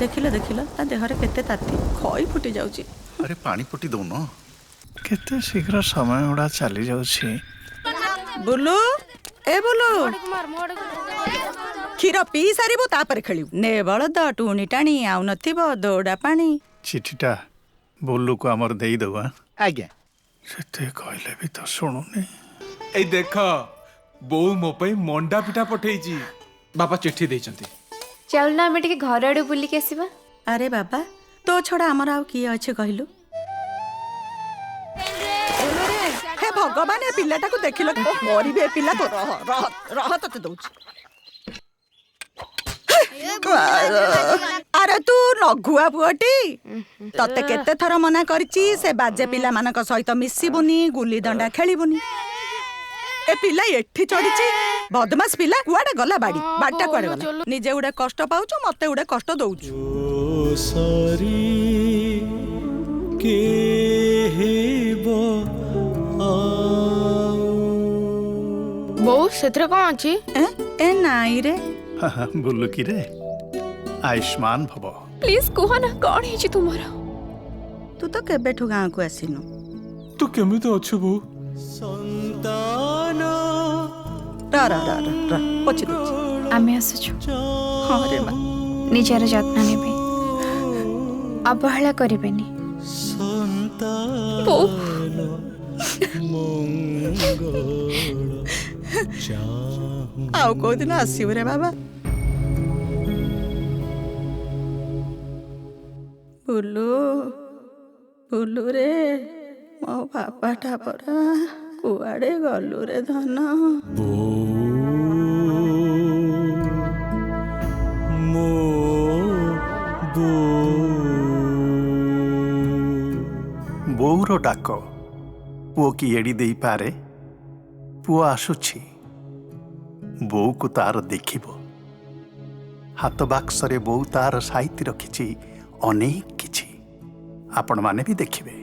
ଦେଖିଲ ଦେଖିଲ, ତା ଦେହରେ କେତେ ତାତି, ଖଇ ଫୁଟି ଯାଉଛି। ଆରେ, ପାଣି ପଟି ଦଉନ। କେତେ ଶୀଘ୍ର ସମୟ ଗୁଡ଼ା ଚାଲି ଯାଉଛି। ବୁଲୁ, ଏ ବୁଲୁ, କ୍ଷୀର ପିଇ ସାରିବୁ, ତାପରେ ଖେଳିବୁ। ନେ ବଳଦ ଟୁଣି ଟାଣି, ଆଉ ନଥିବ ଦୌଡ଼ା ପାଣି। ଚିଠିଟା ବୁଲୁକୁ ଆମର ଦେଇଦେବୁ। ଆଜ୍ଞା। ସେତେ କହିଲେ ବି ତ ଶୁଣୁନି। ଏଇ ଦେଖ, ବୋଉ ମୋ ପାଇଁ ମଣ୍ଡା ପିଠା ପଠେଇଛି। ବାପା ଚିଠି ଦେଇଛନ୍ତି। ଚାଲୁନା, ଆମେ ଟିକେ ଘର ଆଡୁ ବୁଲିକି ଆସିବା। ଆରେ ବାବା, ତୋ ଛଡ଼ା ଆମର ଆଉ କିଏ ଅଛି କହିଲୁ? ହେ ଭଗବାନ, ଏ ପିଲାଟାକୁ ଦେଖିଲ? ମରିବି ଏ ପିଲା। ତୋ ରହ ରହ ରହ, ତତେ ଦଉଛି। ଆରେ ତୁ ନଘୁଆ ପୁଅଟି, ତତେ କେତେ ଥର ମନା କରିଛି, ସେ ବାଜେ ପିଲାମାନଙ୍କ ସହିତ ମିଶିବୁନି, ଗୁଲି ଦଣ୍ଡା ଖେଳିବୁନି। ଏ ପିଲା ଏଠି ଚଢିଛି। ବଦମାସ ପିଲା, କୁଆଡେ ଗଲା ବାଡି? ବାଡିଟା କୁଆଡେ ଗଲା? ନିଜେ ଗୋଟେ କଷ୍ଟ ପାଉଛୁ, ମତେ ଗୋଟେ କଷ୍ଟ ଦଉଛୁ। ସରି କେ ହେବ। ବୋଉ, ସେଥିରେ କଣ ଅଛି? ଏ ନାଇଁ ରେ। ବୁଲୁ କିରେ, ଆୟୁଷ୍ମାନ ଭବ। ପ୍ଲିଜ କୁହ ନା, କଣ ହେଇଛି ତୁମର? ତୁ ତ କେବେଠୁ ଗାଁକୁ ଆସିନୁ। ତୁ କେମିତି ଅଛୁ ବୋଉ? ସନ୍ତାନ। ର ର ର ର ର, ପୋଛି ଦଉଛି। ଆମେ ଆସୁଛୁ। ହଁ ରେ ମା। ନିଜର ଯତ୍ନ ନେବେ, ଅବହେଳା କରିବେନି। ବୋଉ। ସନ୍ତାନ ମଙ୍ଗଳ ଚାହୁଁ। ଆଉ କୋଉଦିନ ଆସିବୁ ରେ ବାବା। ବୁଲୁ, ବୁଲୁ ରେ, ମୋ ବାପାଟା ପରା, କୁଆଡେ ଗଲୁ ରେ ଧନ? ବୋଉ, ମୋ ବୋଉ। ବୋଉର ଡାକ ପୁଅ କି ଏଡ଼ି ଦେଇପାରେ? ପୁଅ ଆସୁଛି, ବୋଉକୁ ତାର ଦେଖିବ। ହାତ ବାକ୍ସରେ ବୋଉ ତାର ସାଇତି ରଖିଛି ଅନେକ କିଛି। ଆପଣମାନେ ବି ଦେଖିବେ।